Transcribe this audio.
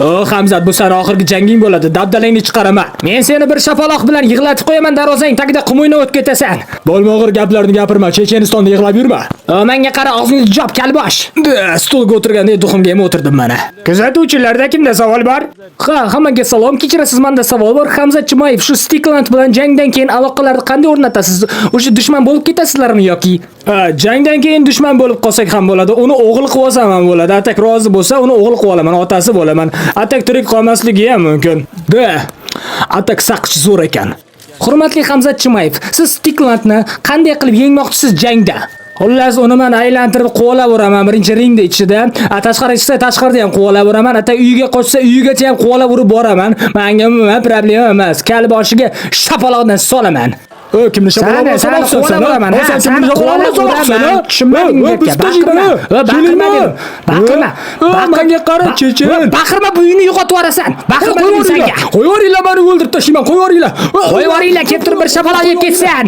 O, Hamzat, bu sani oxirgi janging bo'ladi. Dabdalangni chiqaraman. Men seni bir shapaloq bilan yig'latib qo'yaman, darvozang tagida qum o'ynab o'tib ketasan. Bo'lmag'ur gaplarni gapirma, Chechenistonda yig'lab yurma. O, menga qara, og'zingni jop, kalbosh. Da, stulga o'tirganda duximga ham o'tirdim mana. Kuzatuvchilarda kimda savol bor? Ha, hammaga salom. Kechirasiz, menda savol bor. Hamzat Chimaev shu Stikland bilan jangdan keyin aloqalarni qanday o'rnatasiz? O'sha dushman bo'lib ketasizlarmi yoki? Ha, jangdan keyin dushman bo'lib qolsak ham bo'ladi. Uni o'g'il qilib olsam ham bo'ladi. Atak rozi bo'lsa, uni o'g'il qilib olaman, otasi bo'laman. Atak tirik qolmasligi ham mumkin. Da. Atak saqich zo'r ekan. Hurmatli Hamzat Chimaev, siz Stiklandni qanday qilib yengmoqchisiz jangda? Xullas, uni men aylantirib quvalab uraman birinchi ringda ichida. A tashqari chiqsa tashqarida ham quvalab uraman. Ata uyiga qochsa uyigacha ham quvalab urib boraman. Menga umuman problema emas. Kal boshiga shapaloqdan solaman. O, kimni Sani, sani quvalab uraman, ha, sani quvalab uraman. Tushunmadingmi gapga? Baqirma. Va baqirma dedim. Baqirma. Menga qara, chechen. Baqirma, buyingni yo'qotib yuborasan. Baqirma dedim senga. Qo'yib yuboringlar, meni o'ldirib tashlayman, qo'yib yuboringlar. Qo'yib yuboringlar, kelib turib bir shapaloq yeb ketsan.